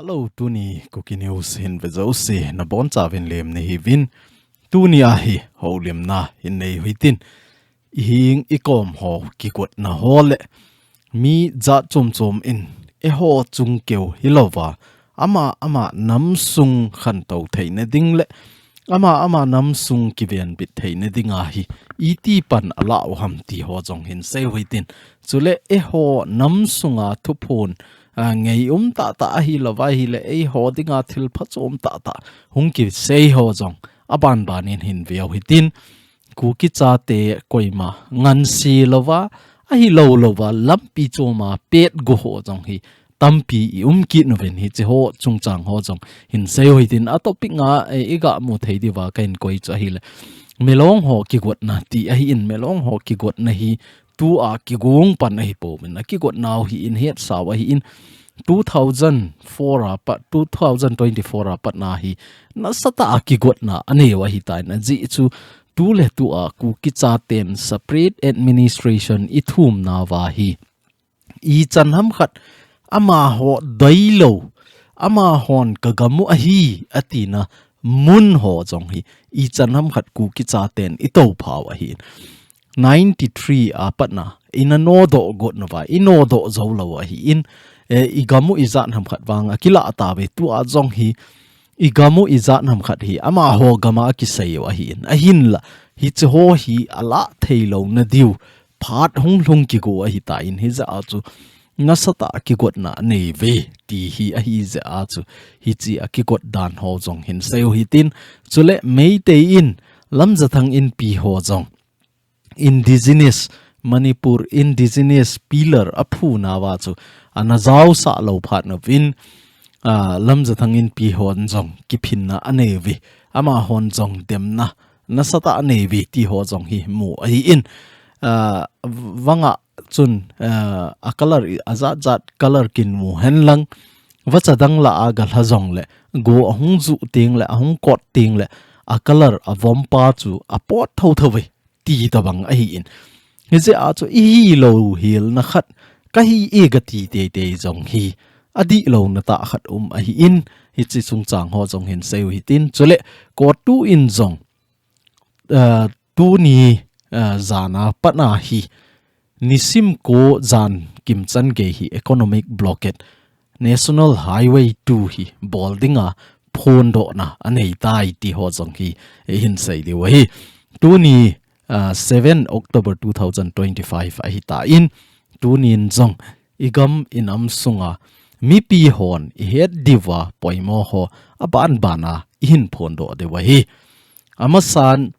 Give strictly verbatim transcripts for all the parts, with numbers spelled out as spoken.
Hello, tuni Kuki News hin ve jouse nabonchauvin lemna hiuvin. Tuni a hi houlimna hin nei u hitin, iheng ikom ho kigotna ho le mi jat chom chom in eiho chung keu hilouva, ama ama nam sung khantou theina ding le ama ama nam sung kivenbit theina dinga hi iti pan alah u ham ti ho jong hin sei u hitin. Chule eiho nam sunga thuphon, a, ngei um tahtah ahilouva ahile eiho dinga thil phachom tahtah hung kisei ho jong aban ban in hin ve u hitin. Kuki chate koima ngansi louva, ahilou louva lampi choma pet go ho jong hi tampi i um kit nauvin, hiche ho chungchang ho jong hin sei u hitin. A topic nga, eh, iga mu thei diuva kahin koi chu ahile, melong ho kigotna ti ahin, melong ho kigotna hi tua kigong pan ahipouvin, akigotnau hi in hetsau ahin, two thousand four a pat, two thousand twenty-four a patna hi nasatah a kigotna anei u ahitan, ajeh chu tuletua Kuki chaten separate administration ithum nauva hi ichan ham khat amaho deilou, amahon kagam u ahi atina mun ho jong hi ichan ham khat Kuki chaten itophau ahin. Ninety-three a patna ina nodoh got nauva, inodoh jou lou ahin, eh, igam u ijat ham khat vang akilah tauve, tua jong hi igam u ijat ham khat hi amaho gam a kisei u ahin. Ahinla hiche ho hi alah theilouna diu phat hung lhung kigo ahitan, hijeh a chu nasatah a kigotna anei uve ti hi ahijeh a chu hiche a kigot dan ho jong hin sei u hitin. Chule Meitei in Lamjathang Inpi ho jong Indigenous, Manipur Indigenous Pillar aphu nauva chu ana jaosah lou phat nauvin, a, Lamjathang Inpi hon jong kiphinna anei uve, amahon jong demna nasatah anei uve ti ho jong hi mu ahin, a, vanga chun, a, a color i, ajat jat color kin mu henlang, vacha dang lah a galha jongle, go ahung ju teng le, ahung kot teng le, a color avom pa chu apot thotho uve ti tabang ahin. Hijeh a chu ihilou helna khat kahi e kati teitei jong hi adihlouna tah khat um ahin, hiche chungchang ho jong hin sei u hitin. Chule COTU in jong, eh, tuni, eh, jana patna hi nisim ko jan kimchan gei hi economic blockade, National Highway two hi bol dinga phondohna anei tai ti ho jong hi ihin sei diu ahi. Tuni, ah, seven October two thousand twenty-five ahitan, tunin jong igam inam sunga mipi hon ihet diuva poimo ho aban bana ihin phondoh diu ahi. Amasan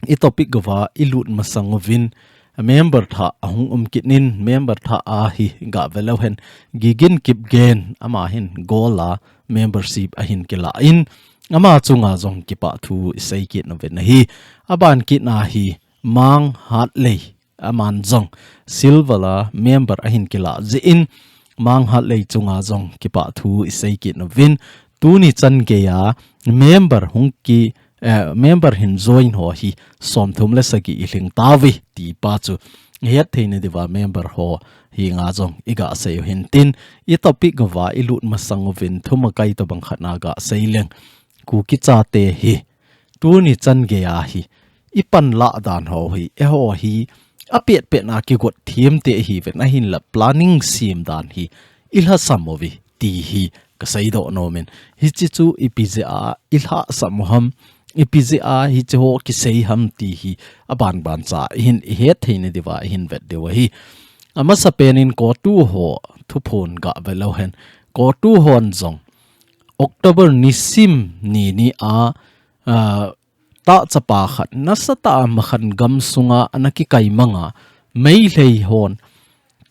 i topic uva ilut masang uvin, member thah ahung um kit in, member thah a hi gah ve leu hen, Gigin Kipgen, ama hin gold a membership ahin kilah in, ama chunga jong kipah thu isei kit nauvin ahi. Aban kit na hi Mang Hatlei, aman jong silver a member ahin kilah jeh in, Mang Hatlei chunga jong kipah thu isei kit nauvin, tuni chan geiya member hung ki, eh, member hin join ho hi somthum le sagi ilhing tauve ti pa chu ihet theina diuva member ho henga jong iga sei u hintin, i topic uva ilut masang uvin thum akai tabang khat na ga sei leng. Kuki chate hi tuni chan geiya hi ipan lah dan ho hi, eiho hi apet pet na kigot thiem te ihiuvin, ahinla planning sem dan hi ilhasam uve ti hi kasei doh nomin. Hiche chu ipi jeh a ilhasam u ham, ipi jeh a hiche ho kisei ham ti hi aban ban cha ihin ihet theina diuva ihin vet diu ahi. Amasapen in COTU ho thuphon ga ve leu hen. COTU hon jong October nisim ni ni a, ah, tahchapa khat nasatah a Makhan gam sunga ana kikai manga, Meitei hon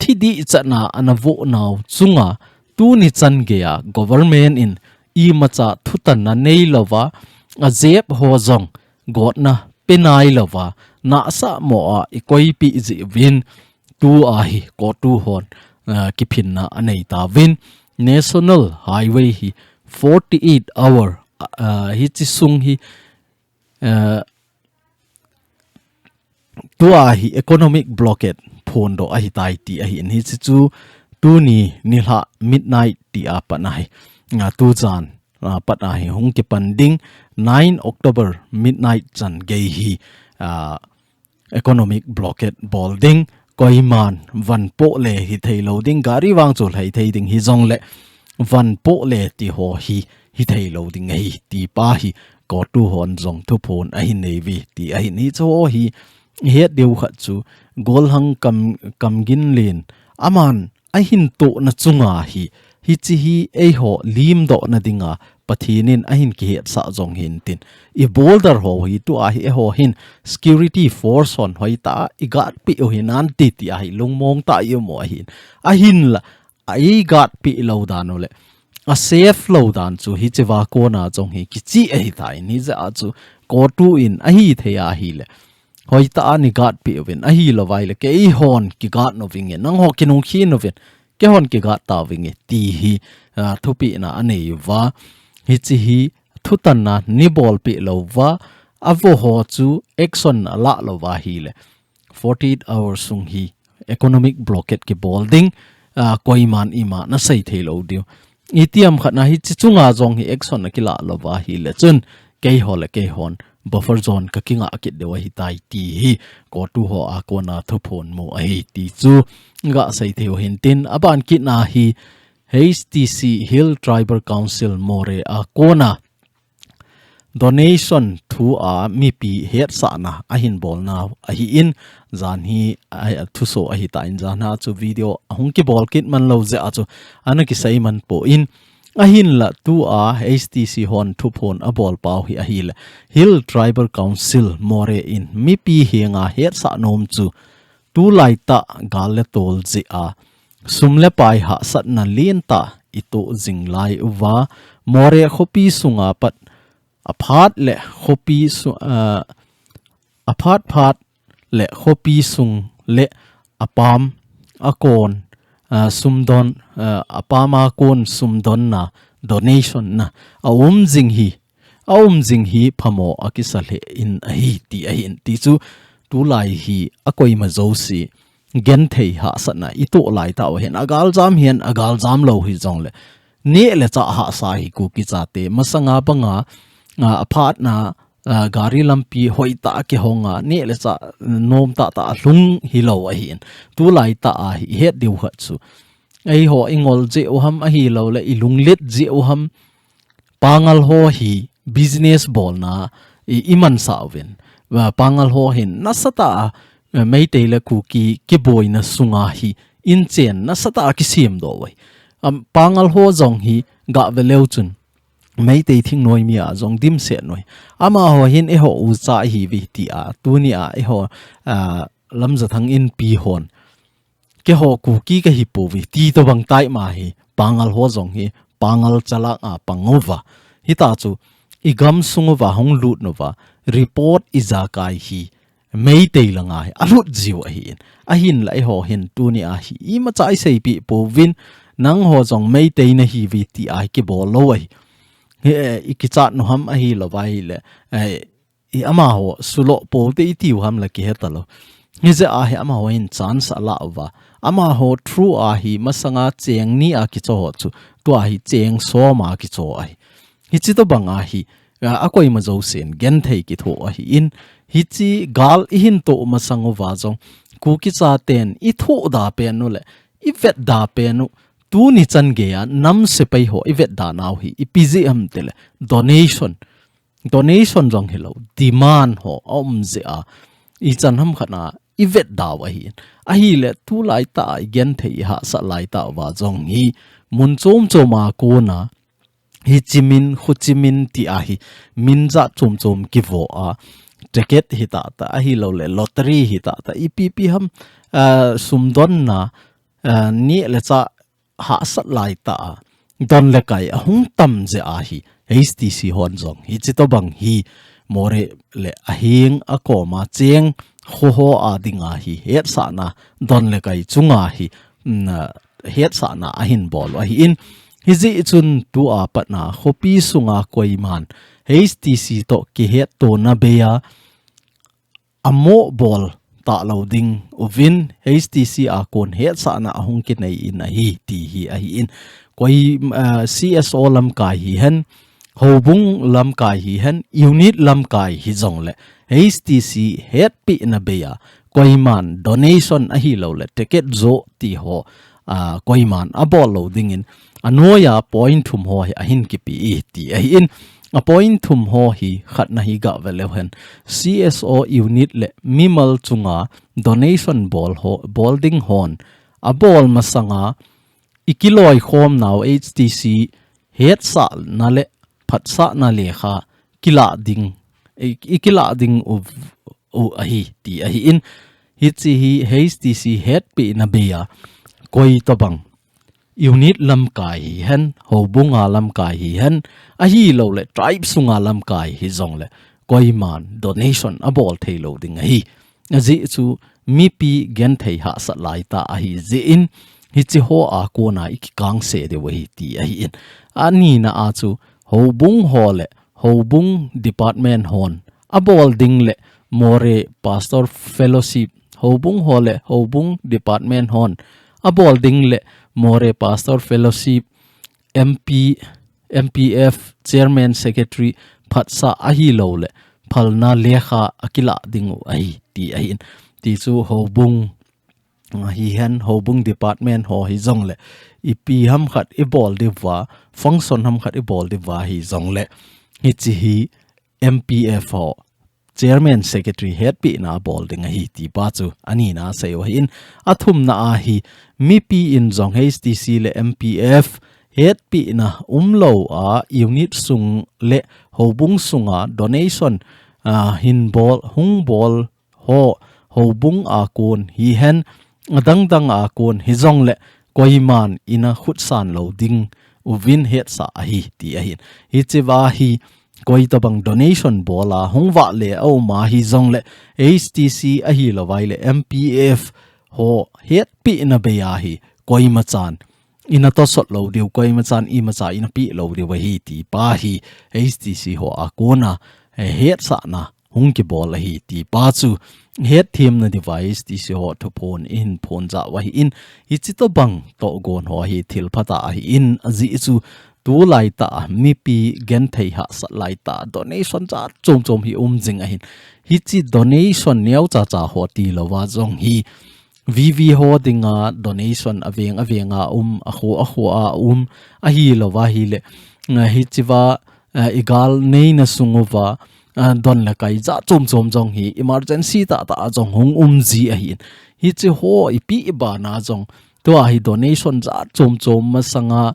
thidih chatna ana voh nau chunga, tuni chan geiya government in imacha thutanna neilouva, ajep ho jong gotna pe nailouva, nahsah mo a ikoipeh jeh uvin, tua hi COTU hon, ah, kiphinna anei tauvin, National Highway hi forty-eight hour, ah, hiche sung hi, ah, tua hi economic blockade phondoh ahitai ti ahin, hiche chu tuni nilhah midnight ti a pat na hi a, tujan, a, pat a hi hung kipan ding, nine October midnight chan gei hi, a, economic blockade bol ding, koiman van poh le hi thei lo ding, gari vang chu lhai thei ding hi jong le van poh le ti ho hi, hi thei lo ding ahi, ti pa hi, COTU hon jong thuphon ahin nei uve, ti ahin hi chu ho hi, het diu khat chu, Golhang Kam, Kamginlen, aman ahin tohna chunga hi, hichi hi eiho limdohna dinga Pathen in ahin kihetsah jong hintin. I border ho hi tua hi eiho hin security force hon hoitah a i guard peh u hi nante ti ahi lungmong tah i um u ahin. Ahinla, a i guard peh lo dan u le, a safe lo dan chu hichi va kona jong hi kichih ahitai, hijeh a chu COTU in ahithei ahile. Hoitah a nei guard peh uvin, ahilou vai le, keihon ki guard novinge, nangho kinungkhi nouvin, keihon ki guard tauvinge, ti hi, a, thupehna anei uva, hichi hi thutanna nei bolpeh lou uva, avo ho chu action alah lou uva ahile, forty-eight hours sung hi economic blockade kibol ding, a, koiman ima nasei thei lou diu. Itiham khat na hichi chunga jong hi action akilah lou uva ahile chun, keiho le keihon buffer zone ka kingah kit diu ahitai ti hi COTU ho a kona thuphon mu ahi ti chu gasei thei u hintin, aban kit na hi H T C Hill Tribal Council Moreh a kona donation thu a mipi hetsahna ahin bolna ahin, jan hi a, a thuso ahitan, jan a chu video ahung kibol kit man lou jeh a chu ana kisei man pon, ahinla tua H T C hon thuphon abol pau hi ahile, Hill Tribal Council Moreh in mipi henga hetsah nom chu, tulai tah gal le tol jeh a sum le pai hahsatna lentah i toh jing lai uva, Moreh khopi sunga pat aphat le khopi su-, a, aphat phat le khopi sung le apam akon, a, sumdon, a, apam akon sumdonna donation na aum jing hi, aum jing hi phamo akisa lheh in ahi ti ahin ti chu, tulai hi akoima jouse genthei hahsatna i toh lai tah u ahin, agal jam hihen, agal jam lou hi jongle, neh le chah hahsa hi Kuki chate masanga banga, a, aphatna, a, gari lampi hoitah a kihonga, neh le chah nom tahtah a lhung hilou ahin. Tulai tah a hi i het diu khat chu, eiho i ngol jeh u ham ahilou le i lunglet jeh u ham, Pangal ho hi business bolna i, i mansah uvin. Va, Pangal ho hin nasatah a, eh, Meitei le Kuki kiboina sunga hi inchen nasatah a kisemdoh uve. Am, Pangal ho jong hi gave leu chun Meitei thingnoi mi a jong dimset nui. Amaho hin eiho ucha ihiuve tia, tunia eiho, ah, Lamjathang Inpi hon keiho Kuki kahi pouve ti tobang tai ma hi, Pangal ho jong hi, Pangal chalak a pang uva. Hita chu, i gamsung uva hung lut uva, report ijakai hi, Meitei langa hi, alut jiu ahin. Ahinla eiho hin tunia hi, imacha iseipeh pouvin, nangho jong Meitei nahiuve tia hi kibol lou ahi. Hi, eh, i kichat nu ham ahilou vai le, eh, i amaho suloh poute i tiu ham la kihe talou. Hijeh a hi amaho hin chance alah uva. Amaho through a hi masanga cheng ni a kicho ho chu, tua hi cheng som a kicho ahi. Hichi tobang a hi, a, akoima jousen genthei kitho ahin, hichi gal i hin toh masang uva jong, Kuki chaten i thohda pen u le, i vetda pen u, tuni chan geiya nam sepai ho i vetda nau hi, ipi jeh ham tile, donation. Donation jong hilou, demand ho aum jeh a, ichan ham khat na i vetda u ahin. Ahile tulai tah a i genthei i hahsat lai tah uva jong hi, mun chom chom a kona, hichi min, khuchi min tia hi, min jat chom chom kivo a, ticket hi tahtah, ahilou le lottery hi tahtah, ipi ipi ham, ah, sumdonna, ah, neh le chah hahsat lai tah a, don le kai ahung tam jeh a hi, H T C hon jong hichi tobang hi, Moreh le aheng akoma cheng kho ho a dinga hi, hetsahna don le kai chunga hi, mm, hetsahna ahin bol u ahin. Hijeh chun tua patna khopi sunga koiman H T C toh kihettona beiya, amo bol talou ding uvin H T C a kon hetsahna ahung kinei in ahi ti hi ahin. koi, ah, C S O lamkai hihen, houbung lamkai hihen, unit lamkai hijongle, H T C hetpina beiya, koiman donation ahilouleh, ticket jo ti ho, ah, koiman abol lou dingin, anoiya point thum ho hi ahin kipe e ti ahin, a point thum ho hi khatna hi gah ve leu hen, C S O unit le mimal chunga donation bol ho, bol ding hon, abol masanga, i kiloikhomnau H T C hetsahna le phatsahna lekha kilah ding, i, i kilah ding u, u ahi ti ahin, hiche hi H T C hetpina beiya, koi tobang unit lamkai hihen, houbunga lamkai hihen, ahilouleh tribe sunga lamkai hijongle, koiman donation abol thei lou ding ahi. Ajeh chu mipi genthei hahsat laitah ahi jeh in, hiche hoa kona i kikangse diu ahi ti ahin. Anina a chu houbung ho le houbung department hon abol ding le Moreh Pastor Fellowship, houbung ho le houbung department hon abol ding le Moreh Pastor Fellowship, M P, M P F, Chairman, Secretary, phatsah ahilouleh, phalna lekha akilah ding u ahi, ti ahin. Ti chu houbung, ah, hihen, houbung department ho hijongle, ipi hamkhat ibol diuva, function hamkhat ibol diuva hijongle, hiche hi M P F ho, Chairman, Secretary hetpina abol ding ahi ti pa chu anina asei u ahin, athumna a hi mipi in jong H T C le M P F hetpina umlou a unit sung le houbung sunga donation, ah, hin bol, hung bol ho, houbung a kon hihen, adangdang a kon hijongle koiman ina khutsan lou ding uvin hetsah ahi ti ahin. Hichea hi koi tobang donation bola hung vahle aum a hijongle H T C ahilouvai le M P F ho hetpina beiya hi koimachan ina tosot lou diu, koimachan imacha ina pe lou diu ahi ti pa hi H T C hoa kona, eh, hetsahna hung kibol ahi ti pa chu hetthemna diuva H T C ho thuphon ihin phonjah u ahin, hiche tobang tohgon ho hi thil phatah ahin, ajeh chu tulaitah a mipi genthei hahsat laitah a donation jat chomchom hi um jing ahin. Hiche donation neocha cha ho tilouva jong hi V V ho dinga donation aveng avenga um, akho akhoa um, ahilouva hile, ah, hichea, ah, igal neina sunguva, ah, don le kai jat chomchom jong hi emergency tahtah a jong hung um ji ahin. Hiche ho ipi ibana jong tua hi donation jat chomchom masanga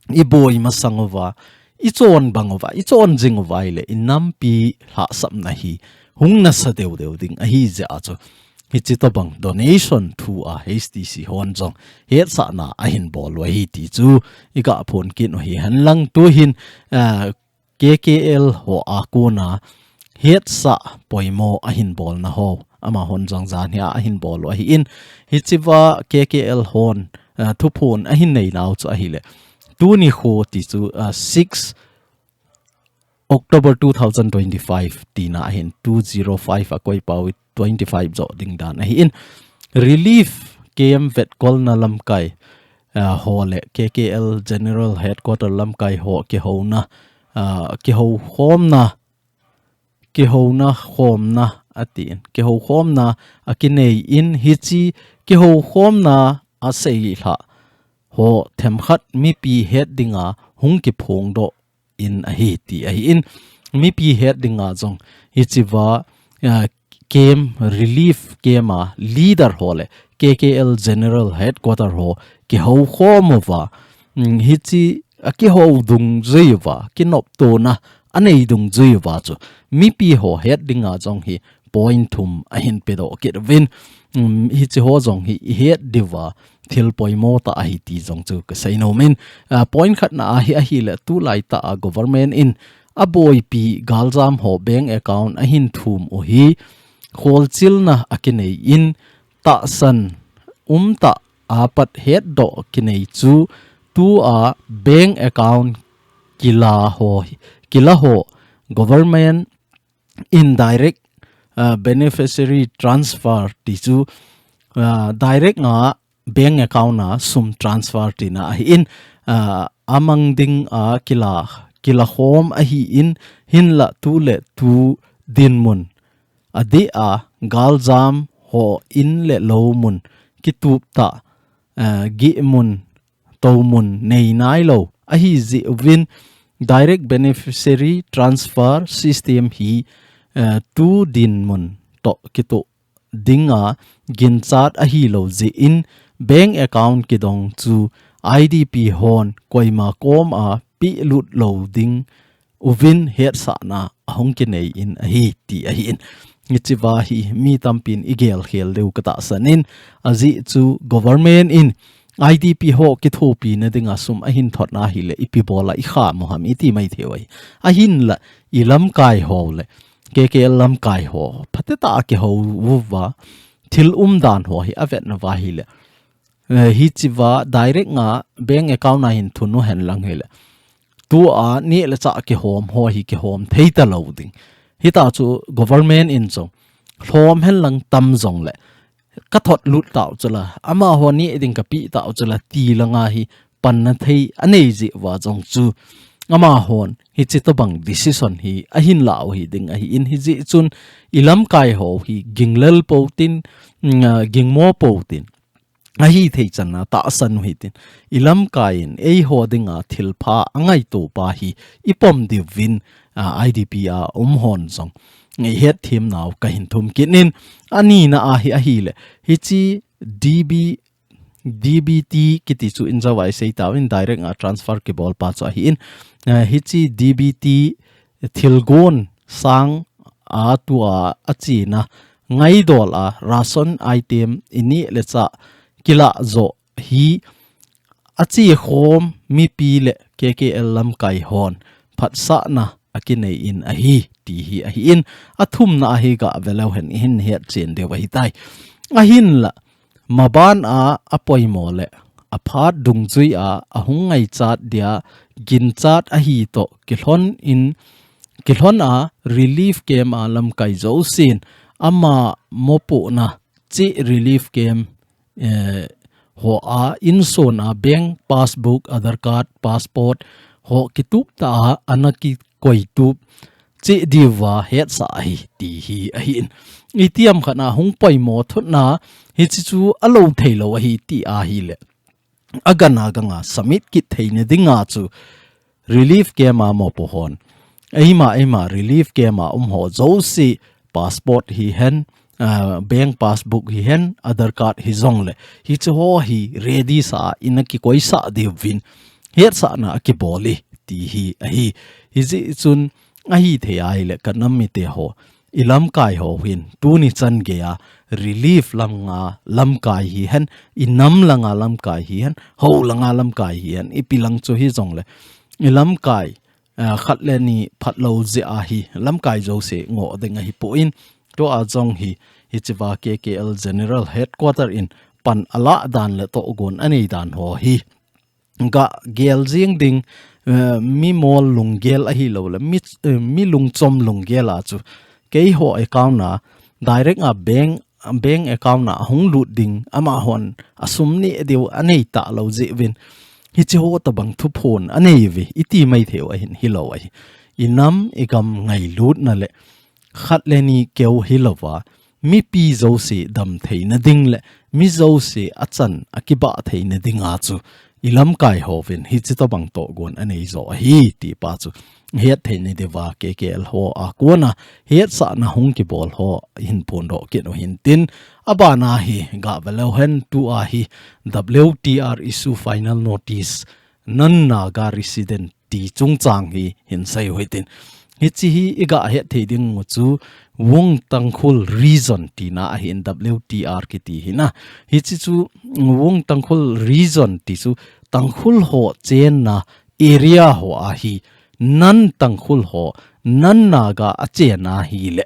iboi masang uva, ichon bang uva, ichon jing uva ile, inampi lhahsamna hi hung nasa deu deu ding ahi jeh a chu, hiche tobang donation thua H T C hon jong hetsahna ahin bol u ahi ti chu iga phon kit u hihen lang, tuhin, ah, K K L hoa kona hetsah poimo ahin bolna ho, amahon jong janhia ahin bol u ahin, hichea K K L hon, ah, thuphon ahin neinau chu ahile, tuni kho ti chu, ah, six October two thousand twenty-five tina ahin, two zero five a koipau twenty-five jo ding dan ahin, relief camp vetkolna lamkai, ah, ho le K K L General Headquarter lamkai ho kihouna, ah, kihoukhomna, kihouna khomna atin, kihoukhomna akinei in, hiche kihoukhomna aseilhah ho themkhat mipi het dinga hung kiphongdoh in ahi ti ahin, mipi het dinga jong hichea, ah, camp, relief camp a leader ho le K K L General Headquarter ho kihoukhom uva, mm, hiche akihou dungjui uva, kinoptona anei dungjui uva chu mipi ho het dinga jong hi point thum ahin pedoh kit uvin, um, hiche ho jong hi ihet diuva thil poimo tah ahi ti jong chu kasei nom in, ah, point khatna ahi, ahile tulaitah a government in aboipi galjam ho bank account ahin thum u hi kholchilna akinei in, tahsan umtah apat hetdoh kinei chu tua bank account kila ho, kila ho government in direct, ah, beneficiary transfer ti chu, ah, direct nga bank account a sum transfer tina ahin, a, amang ding a kila, kila khom ahi in, hinla tu le tu dinmun adeh a, galjam ho in le lo mun kitup ta, a, geh mun, to mun nei nai lo ahi jeh uvin, direct beneficiary transfer system hi, a, tu dinmun to kito dinga ginchat ahi lo jeh in, bank account kidong chu I D P hon koima kom a pehlut lo ding uvin hetsahna ahung kinei in ahi ti ahi in. Hichea hi mi tampin igel khel diu katahsan in, ajeh chu government in I D P ho kithopi na dinga sum ahin thot na hile ipi bol a ikham u ham iti maithei u ahi. Ahinla ilamkai ho le K K L lamkai ho phatecha a kihou uva, thil umdan ho hi avetna uva hile, eh, hichea direct nga bank account a hin thun u hen lang hile, tua neh le chah kihom ho hi kihom thei ta lo ding. Hita chu government in chu lhom hen lang tam jong le, ka thot lut tau chu la, amaho neh ding ka pe tau chu la ti langa hi panna thei anei jeh uva jong chu, amahon hichi tobang decision hi ahin la u hi ding ahi in, hijeh chun ilamkai ho hi ginglel pou tin, mm, a, gingmo pou tin, ahi thei chan a tahsan u hitin, ilamkai in eiho dinga thilpha angaito pa hi ipom diuvin, a, I D P a um hon jong ihet them nau kahin thum kit in, anina a hi ahile, hichi D B, D B T kiti chu in jao a isei tau in, direct a transfer kibol pa chu ahi in, eh, hichi D B T thilgon sang a tua achena ngaidol a ration item ineh le chah kila jo hi ache khom mipi le K K L lamkai hon phatsahna akinei in ahi ti hi ahi in, athumna a hi gah ve leu hen ihin hetchen diu ahitai. Ahinla, maban a apoimo le aphat dungjui a ahung ngaichat dia ginchat ahi toh kilhon in, kilhon a relief camp a lamkai jousen ama mopohna cheh relief camp, eh, ho a inson a bank passbook, Aadhaar card, passport ho kitup ta a ana kikoi tup cheh diuva hetsah ahi ti hi ahi in. Itiham khat a hung poimo thutna hichi chu alou thei lou ahi ti ahile, agana ganga submit kit theina dinga chu relief camp a mopo hon, eima, eima relief camp a um ho jouse passport hihen, ah, bank passbook hihen, Aadhaar card hijongle, hichu ho hi ready sa a ina kikoisah diuvin hetsahna akibol e ti hi ahi. Hijeh chun ahithei ahile kanam mite ho, ilamkai ho hin tuni chan geiya relief langa lamkai hihen, inam langa lamkai hihen, hou langa lamkai hihen, ipi lang chu hijongle, ilamkai, ah, khat le ni phatlou jeh a hi lamkai jouse ngoh ding ahipoi, tua jong hi, hichea K K L General Headquarter in pan alah dan le tohgon anei dan ho hi gah gel jing ding, eh, mi mol lunggel ahilou le, mi, eh, mi lungchom lunggel a chu, keiho account a, direct a bank, bank account a hung lut ding, amahon asum neh diu anei talou jeh uvin, hichi ho tobang thuphon anei uve, iti maithei u ahin hilou ahi. Inam, igam ngailutna le, khat le ni keu hilouva, mipi jouse dam theina ding le mi jouse achan akibah theina dinga chu ilamkai hovin hichi tobang tohgon anei jo ahi ti pa chu het theina diuva K K L ho a kona hetsahna hung kibol ho hin phondoh kit u hintin, abana hi gah ve leu hen tua hi W T R issue final notice non-Naga resident ti chungchang hi hin sei u hitin. Hichi hi igah het thei ding u chu Wung Tangkhul Region tina ahin, W T R kiti hina. Hichi chu Wung Tangkhul Region ti chu Tangkhul ho chenna area ho ahi, non-Tangkhul ho, non-Naga achenna hile,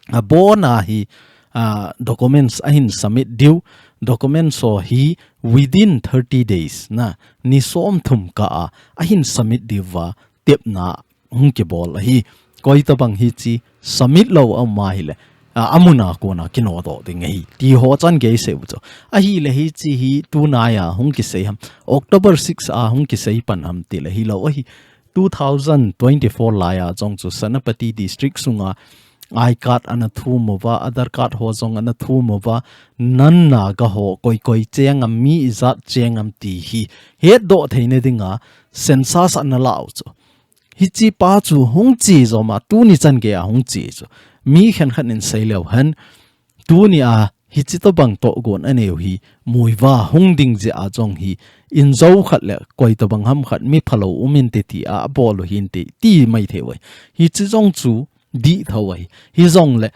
abona hi, ah, documents ahin submit diu, documents ho hi within thirty days na, ni somthum kah a ahin submit diuva tepna hung kibol ahi. Koi tobang hichi submit lou aum ahile, a, amun a kona kinodoh ding ahi. Ti ho chan gei sei u chu. Ahile hiche hi tunai a hung kisei ham, October six a hung kisei pan ham tile hilou ahi. Two thousand twenty-four lai a jong chu Senapati District sunga I card ana thum uva, Aadhaar card ho jong ana thum uva, nang Naga ho koi koi cheng am, mi ijat cheng am ti hi hetdoh theina dinga census ana la u chu. Hiche pa chu hung che jom a, tuni chan gei a hung che chu. Mi khenkhat in sei leu hen, tuni a hiche tobang tohgon anei u hi, Muivah hung ding jeh a jong hi, injo khat le koi tobang ham khat mi phalou um inte ti a abol u hinte, ti mai thei u ahi. Hiche jong chu dih tho ahi. Hijongle,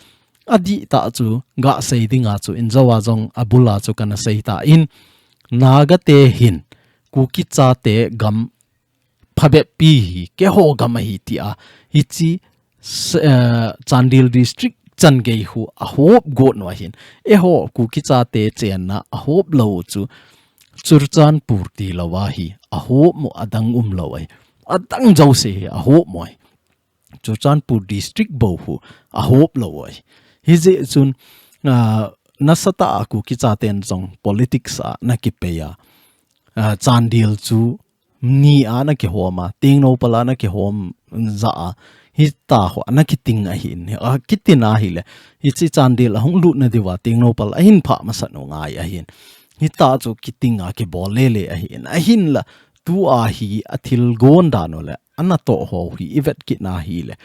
adih tah chu, ga sei dinga chu, injo a jong abul a chu kana sei tan, Naga te hin, Kuki chate gam phabep pi hi, keiho gam ahi tia, hiche, s-, eh, Chandel District chan gei hu ahop got u ahin. Eiho Kuki chate chenna ahop lou chu, Churachandpur tilou ahi, ahop u adang umlou ahi. Adang jouse hi ahop u ahi. Churachandpur District bou hu ahop lou u ahi. Hijeh chun, ah, nasatah a Kuki chaten jong politics a ana kipei a, ah, Chandel chu ni a ana kihom a, Tengnoupal a ana kihom jeh a, hita ho ana kiting ahin, a kitin ahile, hiche Chandel ahung lutna diuva, Tengnoupal ahin phah masat u ngai ahin. Hita chu kiting a kibol lele ahin, ahinla, tua hi athilgon dan u le, ana toh ho hi ivet kit na hile.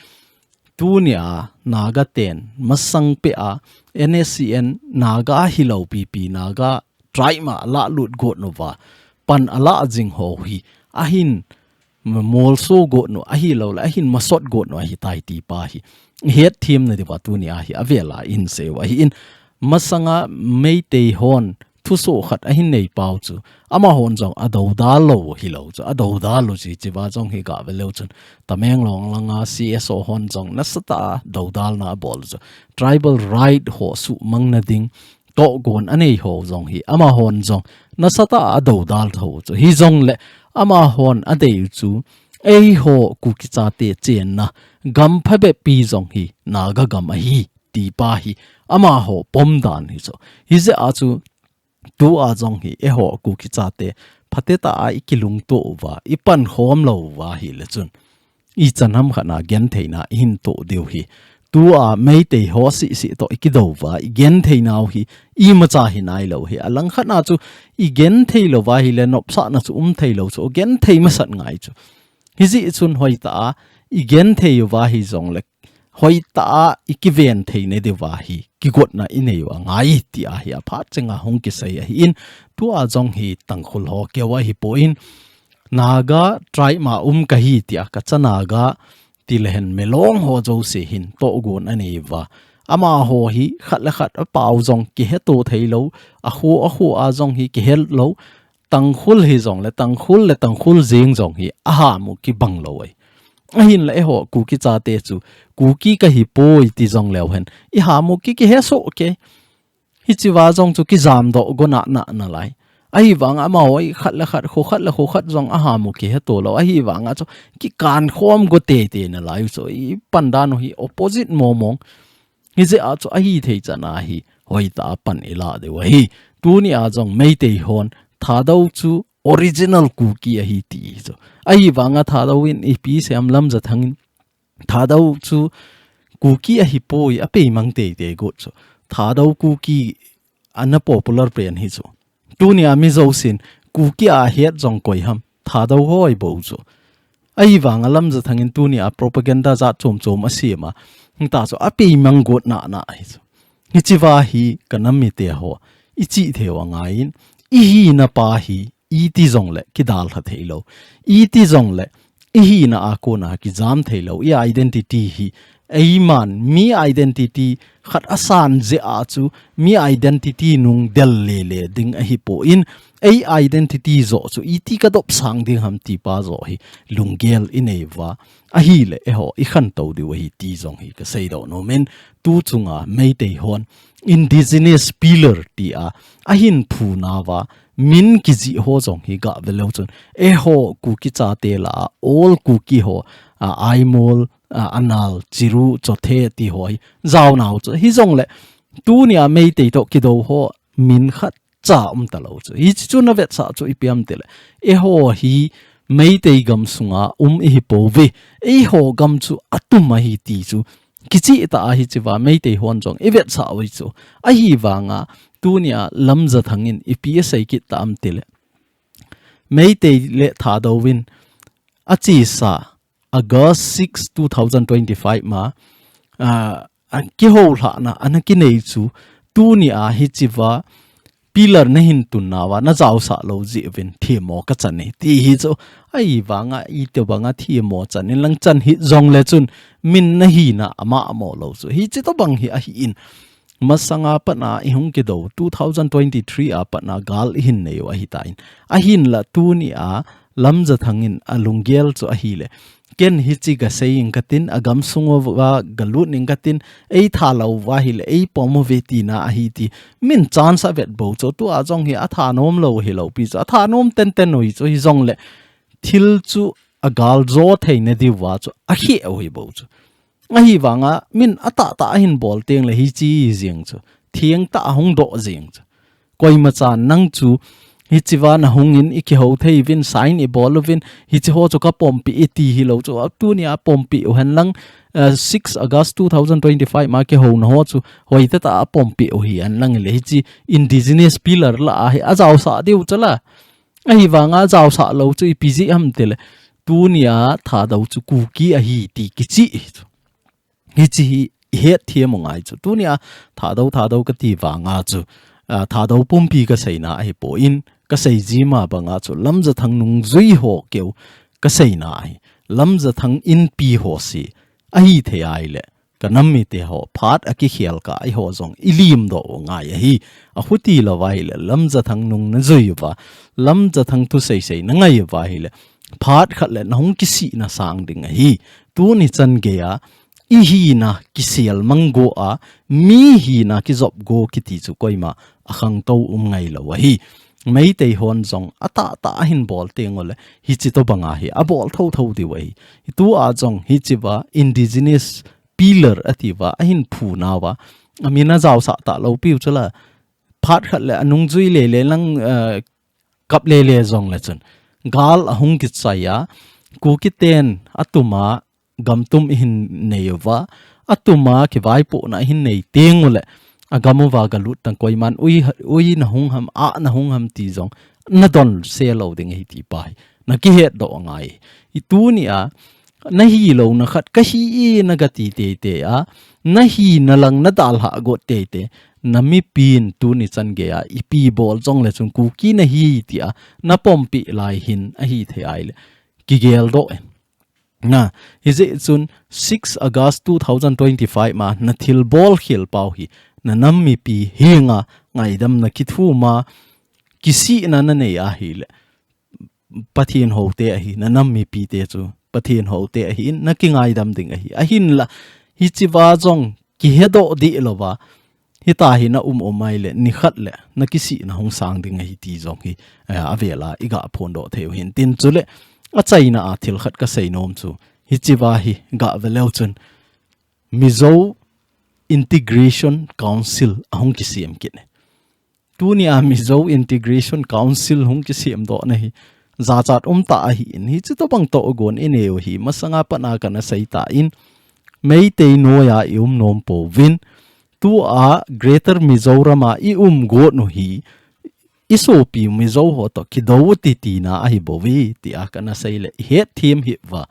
Tuni a Naga ten, masang peh a, N S C N Naga hilou pipi, Naga tribe ma alah lut got uva, pan alah jing ho hi, ahin molso got u, ahilou le, ahin masot got u ahitai ti pa hi. Hetthem na diuva tuni a hi, avel a hin sei u ahin, masanga Meitei hon, thuso khat ahin nei pau chu. Amahon jong adoudal lou hilou chu. Adoudal lou chi chiva jong hi ga ve leu chun. Tamenglong langa C S O hon jong nasatah a doudalna abol chu. Tribal right ho suhmang na ding tohgon anei ho jong hi. Amahon jong nasatah a adoudal tho chu. Hijongle amahon adei u chu. Eiho Kuki chate chenna gam phabep pi jong hi. Naga gam ahi. Ti pa hi. Amaho pom dan hi chu. Hijeh a chu Tua jong hi, eiho Kuki chate, phatecha a ikilungto uva, ipankhom lou uva hile chun. Ichan ham khat na gentheina ihin to diu hi. Tua Meitei ho sisi toh ikidou uva, igentheinau hi, imacha hi nailou hi. Alangkhat na chu, igenthei lou uva hile nopsahna chu umthei lou chu, genthei masat ngai chu. Hijeh chun hoitah a, igenthei uva hijongle, hoitah a ikiven theina diuva hi, kigotna inei u angai tia hi aphat chenga hung kisei ahin, tua jong hi Tangkhul ho keu ahipon, Naga tribe ma um kahi tia kacha Naga tilehen Milong ho jouse hin tohgon anei uva. Amaho hi khat le khat apau jong kiheto theilou, akho akho a jong hi kihelou, Tangkhul hijongle, Tangkhul le Tangkhul jeng jong hi, aham u kibang lou ahi. Ahinla eiho, Kuki chate chu, Kuki kahipoi ti jong leu hen, iham u ki, kihesoh kei. Hichiva jong chu kijamdoh gona na, nalai. Ahivanga amaho hi khat le khat, kho khat le kho khat jong aham u kiheto lou. Ahivanga chu kikankhom go teitei nalai u chu. Ipan dan u hi opposite momong. Hijeh a chu ahithei chan a hi, hoitah a pan ilah diu ahi. Tuni a jong Meitei hon, Thadou chu original Kuki ahi ti chu. Ahivanga Thadou in ipi seiyam Lamjathang in, Thadou chu Kuki ahipoi apeimang teitei got chu. Thadou Kuki ana popular pen hi chu. Tuni a mi jousen, Kuki a het jong koi ham, Thadou ho ahi bou chu. Ahivanga Lamjathang in tuni a propaganda jat chom chom asem a. Hita chu apeimang gotna na ahi chu. Hichiva hi kanam mite ho, ichih thei u angaiyin, ihina pa hi, iti jongle kidalha theilou. Iti jongle, ihina a kona kijam theilou, i identity hi, eiman, mi identity khat asan jeh a chu, mi identity nung del lele ding ahipon, ei identity joh chu, iti kadopsang ding ham ti pa joh hi, lunggel inei uva. Ahile, eiho, ikhantou diu ahi ti jong hi, kaseidoh nom in, tu chunga, Meitei hon, indigenous pillar tia, ahin phuna uva, min kijih ho jong hi ga ve leu chun. Eiho Kuki chate lah a, all Kuki ho, a, Aimol, a, Anal, Chiru, Chothe ti ho hi jaonau chu. Hijongle, tunia Meitei toh kidou ho min khat cha um talou chu. Hichi chu na vetsah chu ipi ham tile, eiho hi Meitei gam sunga um ihi pouve. Eiho gam chu atum ahi ti chu kicheh tah a hichiva Meitei hon jong i vetsah u hi chu. Ahivanga tunia Lamjathang in ipi asei kit ta ham tile, Meitei le Thadou in achesa August six, two thousand twenty-five ma, ah, a kihoulhahna ana kinei chu, tunia hichiva pillar na hin tun nauva na jaosah lou jeh uvin themmo ka chan e ti hi chu. Ahivanga itobanga themmo chan in lang chan hih jongle chun min na hina ama amo lou chu. Hichi tobang hi ahin. Masanga patna ihung kidou, two thousand twenty-three a patna gal ihin nei u ahitan. Ahinla tunia Lamjathang in alunggel chu ahile, ken hichi gasei ing katin, agam sung uva galut ing katin, eitha lou uva ahile, eipom uve tina ahi ti. Min chance avet bou chu, tua jong hi athanom lou hilou pi chu, athanom tenten u hi chu, hijongle thil chu agaljo theina diuva chu akheh u hi bou chu. Ahivanga min atahtah ahin bol tengle hichi jeng chu, thengtah ahung doh jeng chu. Koima chan nang chu hichiva na hung in i kihou thei uvin, sign i bol uvin, hichi ho chu ka pompi iti hilou chu, a tunia pompi u henlang, eh, six August two thousand twenty-five ma kihouna ho chu hoitah tah a pompi u hi henlang le hichi indigenous pillar lah a hi ajaosah diu chu la. Ahivanga jaosah lou chu ipi jeh ham tile, tunia Thadou chu Kuki ahi ti kicheh hi chu. Hichi hi ihet them u ngai chu. Tunia Thadou, Thadou kati vanga chu, ah, Thadou pumpi kaseina ahipon, kasei jima banga chu Lamjathang nungjui ho keu kaseina ahi. Lamjathang inpi ho si ahithei ahile, ka nam mite ho phat akikhel kah a eiho jong ilim doh u ngai ahi. Achuti lou ahile Lamjathang nung najui uva, Lamjathang thu seisei nangai uva ahile, phat khat le nahung kisihna sang ding ahi. Tuni chan geiya ihina kisel mang go a, mi hina kijop go kiti chu koima akhangtou um ngailou ahi. Meitei hon jong atahtah ahin bol tengule, hichi tobanga hi abol thotho diu ahi. Tua jong hichiva indigenous pillar atiuva ahin phu nauva, amin ajaosah talou piu chu la, phat khat le anungjui lele lang, eh, kap lele jongle chun, gal ahung kichai a, Kuki ten atuma gamtum ihin nei uva, atuma kivaipohna ihin nei tengule, agam uva galut tang koiman ui, ui nahung ham, a nahung ham ti jong nadon se lou ding ahi ti pa hi nakihet doh angai. Tunia nahilouna khat kahi e nagati teitei a, nahina lang nadalhah got teitei, namipin tuni chan geiya ipi bol jongle chun Kuki nahi tia napompi lai hin ahithei ahile, kigel doh in. Na, hijeh chun six August two thousand twenty-five ma nathilbol khel pau hi, nanam mipi henga ngaidamna kithum a, kisihna nanei ahile, Pathen houte ahi, nanam mipite chu Pathen houte ahin, nakingaidam ding ahi. Ahinla, hichiva jong kihedoh dih louva, hitahi na um um ahile, nikhat le nakisihna hung sang ding ahi ti jong hi, eh, avela iga phondoh thei u hin. Tin chule, achaina a thil khat kasei nom chu, hichiva hi gave leu chun, Mizo Integration Council ahung kisem kit e. Tunia Mizo Integration Council hung kisemdohna hi jachat umtah ahin, hichi tobang togon inei u hi masanga patna kana seitan, Meitei noiya ium nom pouvin, tua Greater Mizoram a ium got u hi isopi Mizo ho toh kidou u titina ahibouve tia kana seile ihet them hih uva.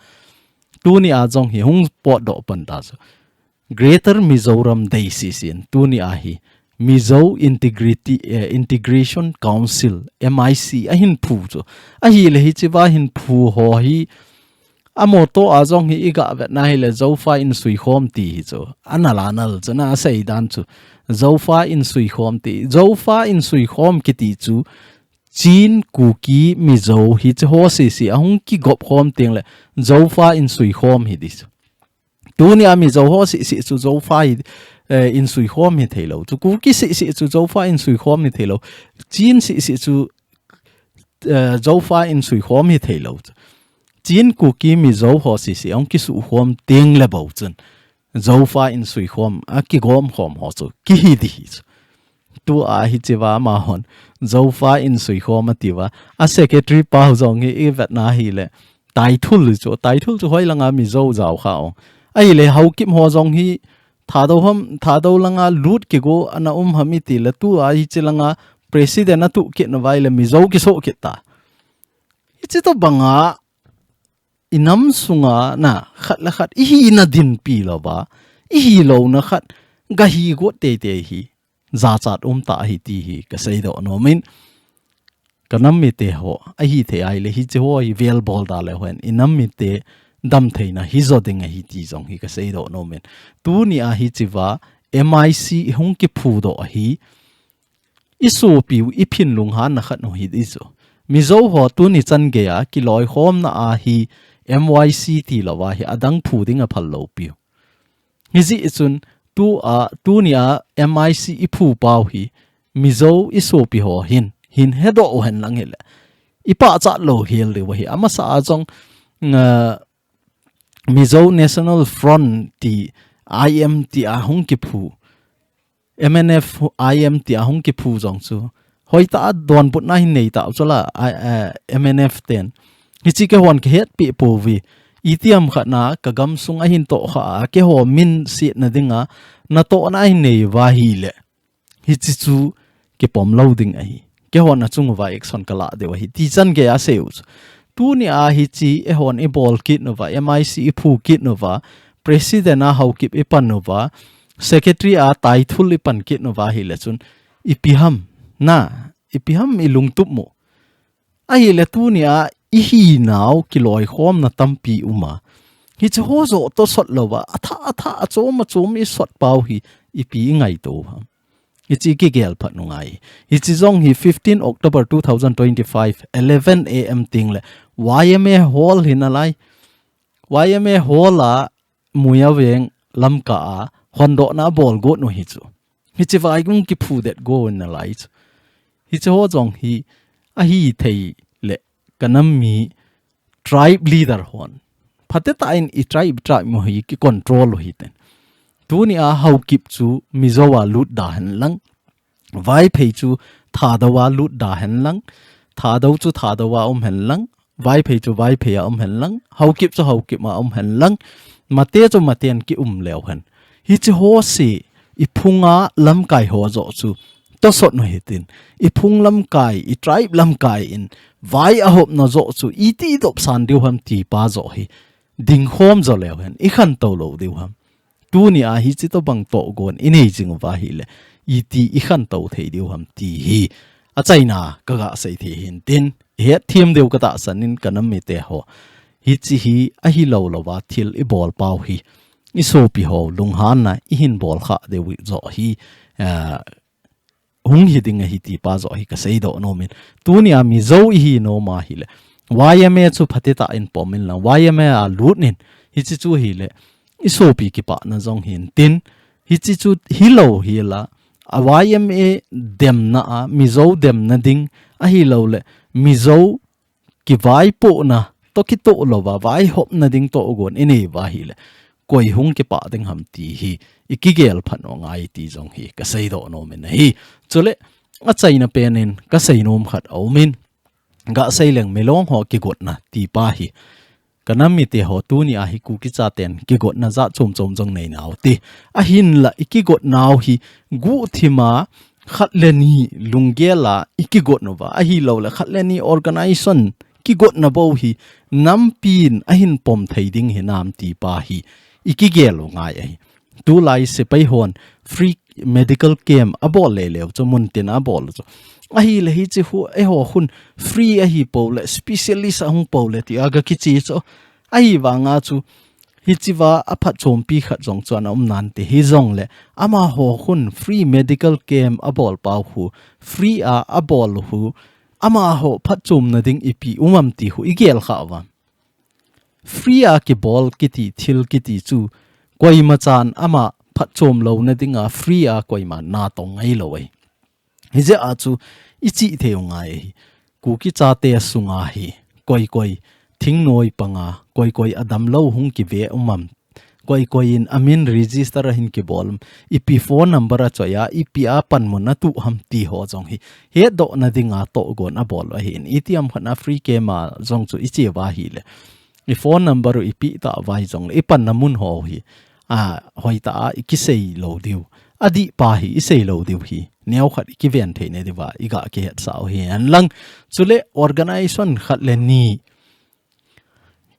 Tunia jong hi hung potdoh pan ta chu, Greater Mizoram Day seh seh in, tunia hi Mizo Integrity, eh, Integration Council, M I C, ahin phu chu. Ahile hichiva hin phu ho hi, a motto a jong hi iga vetna hile, Zofa in suikhom ti hi chu. Ana la nal chu, na seidan chu. Zofa in suikhom ti. Zofa in suikhom kiti chu, Chin, Kuki, Mizo hichi ho seh seh ahung kigop khom tengle, Zofa in suikhom hi di chu. Tunia Mizo ho seh seh chu Zofa hi, eh, in suikhom hithei lou chu. Kuki seh seh chu Zofa in suikhom hithei lou. Chin seh seh chu, eh, Zofa in suikhom hithei lou chu. Chin Kuki Mizo ho sisi ahung kisukhom teng le bou chun Zofa insui khom, akigom khom ho chu kihi ding ahi chu. Tua hichea amahon Zofa insui khom atiuva, a secretary pa jong hi ivetna hile, Taithul chu, Taithul chu hoilanga Mizo jao kha o. Ahile Haokip ho jong hi Thadou ham, Thadou langa lut kigo ana um ham itile, tua hiche langa president atuh kit nauva ahile Mizo kisoh kit ta. Hiche tobanga inam sunga na khat le khat ihina dinpi louva, ihilouna khat gahi got teitei hi jachat um tah ahi ti hi kaseidoh nomin, kanam mite ho ahithei ahile hiche ho hi velbol da leu hen inam mite damtheina hijo ding ahi ti jong hi kaseidoh nomin, tunia hichea M I C hung kiphudoh ahi, isopiu iphin lunghanna khat u hi ding chu. Mizo ho tuni chan geiya kiloikhomna a hi M Y C tilouva hi adang phu ding aphal loupiu. Hijeh chun tua, tunia M I C iphu pau hi Mizo isopi ho hin, hin hedoh u hen lang hile, ipachat lou hel diu ahi. Amasa a jong, Mizo National Front ti, I M ti ahung kiphu, M N F, I M ti ahung kiphu jong chu hoitah a donbutna hin nei tauchu la, M N F ten. Hiche keihon kahetpi pouve. Itiham khatna kagamsung ahin tohkha a, keiho min setna dinga natohna ahin neiuva ahile, hiche chu kipom lou ding ahi. Keihon achunguva action kalah diu ahi ti chan geiya aseiu chu. Tunia hiche eihon ibol kit nauva, M I C iphu kit nauva, president a Haokip ipan uva, secretary a Taithul ipan kit nauva ahile chun, ipi ham, na, ipi ham ilungtup u. Ahile tunia ihinau kiloikhomna tampi uma, hiche ho joh tosot louva, athah athah, achom achom isot pau hi ipi ingaito ham. Hiche kigel phat u ngai. Hiche jong hi fifteen October two thousand twenty-five, eleven A M tengle Y M A Hall hi nalai. Y M A Hall a Muia Veng lamkai a hondohna abol got u hi chu. Hichea hung kiphudet got u nalai chu. Hiche ho jong hi ahithei le kanam mi tribe leader hon phatetah in i tribe, tribe mo hi kicontrol u hiten. Tunia Haokip chu Mizo a lut da hen lang, Vaiphei chu Thadou a lut da hen lang, Thadou chu Thadou a um hen lang, Vaiphei chu Vaiphei a um hen lang, Haokip chu Haokip a um hen lang, Mate chu Mate in kium leu hen. Hiche ho se, iphunga lamkai ho joh chu tosot u hitin, iphung lamkai, i tribe lamkai in vai ahopna joh chu iti idopsan diu ham ti pa joh hi dingkhom jo leu hen, ikhantou lou diu ham. Tunia hiche tobang tohgon inei jing uva ahile, iti ikhantou thei diu ham ti hi achaina kaga sei thei hintin, ihetthem diu katahsan in kanam mite ho. Hiche hi ahilou louva thil ibol pau hi isopi ho lunghanna ihin bol kha diu joh hi, hung hi ding ahi ti pa joh hi kaseidoh nomin. Tunia Mizo ihi nom ahile, Y M A chu phatetah in pom in lang, Y M A a lut in, hiche chu hile, isopi kipana jong hintin, hiche chu hilou hila, a Y M A demna a, Mizo demna ding, ahilouleh, Mizo kivaipohna toh kitoh louva, vaihopna ding tohgon inei uva ahile, koi hung kipah ding ham ti hi ikigel phat u ngai ti jong hi kaseidoh nomin ahi. Chule, achaina penin kasei nom khat aumin, gasei leng milong ho kigotna ti pa hi, kanam mite ho tunia hi Kuki chaten kigotna jat chom chom jong neinau ti. Ahinla ikigotnau hi guhthima khat le ni lunggel a ikigot uva, ahilouleh khat le ni organization kigotna bou hi nampin ahin pom thei ding hinam ti pa hi ikigel u ngai ahi. Tulai sepai hon free medical camp abol leleu chu, muntin abol chu. Ahile hiche hu, eiho khun free ahi pouleh, specialist ahung pouleh tia gakiche chu. Ahivanga chu, hichea aphatchompi khat jong chu ana um nante hijongleh, amaho khun free medical camp abol pau khu, free a abol khu, amaho phatchomna ding ipi um am ti khu igel kha uva. Free a kibol kiti, thil kiti chu, koimachan ama phatchom louna dinga free a koima natong ngailou ahi. Hijeh a chu ichih thei u ngai ahi. Kuki chate sunga hi koi koi thingnoi panga, koi koi a damlou hung kive um am, koi koi in a min register a hin kibol um, ipi phone number a choi a, ipi a panmun a tu ham ti ho jong hi hetdohna dinga tohgon a bol ahin. Itiham khat a free camp a jong chu i che uva ahile, i phone number u i pe tauva hijongle, i panna mun ho hi, a, hoitah a i kisei lou diu. Adih pa hi i sei lou diu hi. Neokhat i kiven theina diuva i ga kihetsah u hi. Ahinlang, chule organization khat le ni,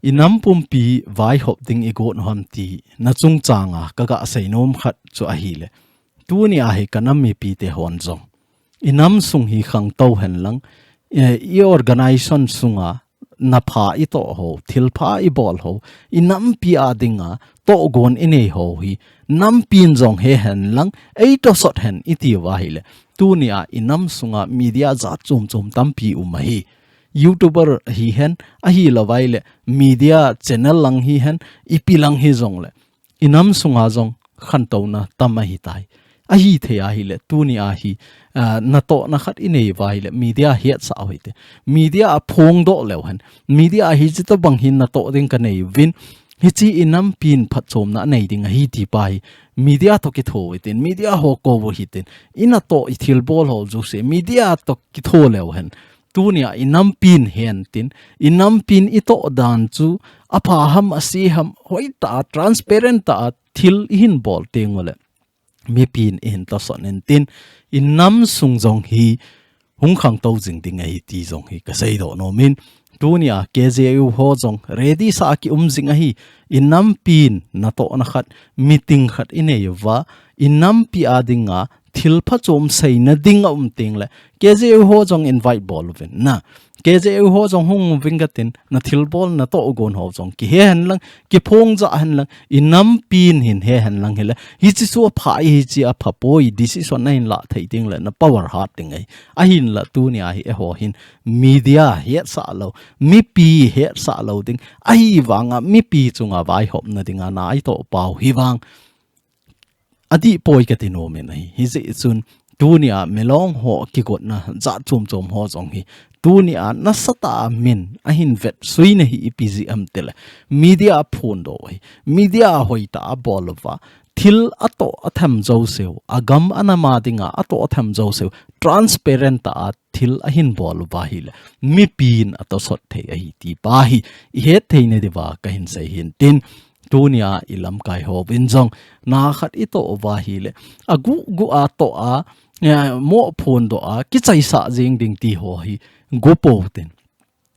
i nam pumpi vaihop ding i got u ham ti na chungchang a ka ga sei nom khat chu ahile, tuni a hi ka nam mipite hon jong, i nam sung hi khangtou henlang, eh, i organization sunga na pha i toh ho, thil pha i bol ho, i nampi a dinga tohgon i nei ho hi, nampin jong he henlang, ei tosot hen i ti uva ahile, tuni a i nam sunga media jat chom chom tampi um ahi. YouTuber hihen, ahilou vaile media channel lang hihen, ipi lang hijongle, i nam sunga jong khantouna tam ahitai. Ahithei ahile, tuni a hi, ah, natohna khat i nei uva ahile, media hetsah u hite. Media a phongdoh leu hen, media a hichi tobang hin natoh ding ka nei uvin, hichi i nampin phatchomna nei ding ahi ti pa hi, media toh kitho u hitin, media ho kou u hitin, i natoh i thilbol ho jouse media toh kitho leu hen, tuni a i nampin hen tin, i nampin i toh dan chu, a pha ham, a se ham, hoitah a, transparent tah a thil i hin bol teng ule, mipin i hin tosot in tin, i nam sung jong hi hung khangtou jing ding ahi ti jong hi ka seidoh nom in, tuni a K J U ho jong ready sa a ki um jing ahi. I nampin natohna khat, meeting khat i nei uva, i nampi a dinga thil phachom seina ding a um tengle, K J U ho jong invite bol uvin na. K J U ho jong hung uvin ka tin, na thilbol natohgon ho jong kihe henlang, kiphongjah henlang, i nampin hin he henlang hile, hichi chu a pha ahi, hichi a pha poi, decision na hin lah thei tengle, na power hat ding ahi. Ahinla tuni a hi eiho hin media hetsah lou, mipi hetsah lou ding, ahivanga mipi chunga vaihopna dinga na i toh pau hi vang adih poi ka ti nom in ahi. Hijeh chun tuni a milong ho kigotna jat chom chom ho jong hi, tuni a nasatah a min a hin vetsuina hi ipi jeh ham tile, media a phondoh u ahi. Media a hoitah a bol uva, thil a toh a them jouse u, a gam a nam a dinga a toh a them jouse u, transparent tah a thil a hin bol uva ahile, mipin a tosot thei ahi ti pa hi i het theina diuva ka hin sei hin tin, tuni a i lamkai hovin jong na khat i toh uva ahile, a guh guh a toh a, eh, mo phondoh a, kichaisah jeng ding ti ho hi go pou tin,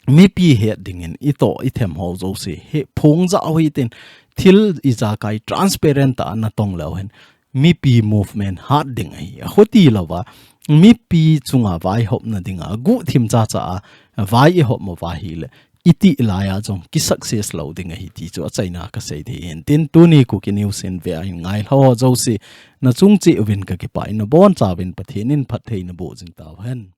mipi het dingin i toh i them ho jouse hi phongjah u hitin, thil ijakai transparent tah a natong leu hen, mipi movement hat ding ahi. A khuti louva, mipi chunga vaihopna dinga guhthim chacha a vai i hop uva ahile, i tih laiya jong ki success lou ding ahi ti chu achaina ka sei ding ahin tin, tuni Kuki News in vea hin ngai ho jouse, na chung cheh uvin ka kipah in, na bonchauvin Pathen in phattheina boh jing tauhen.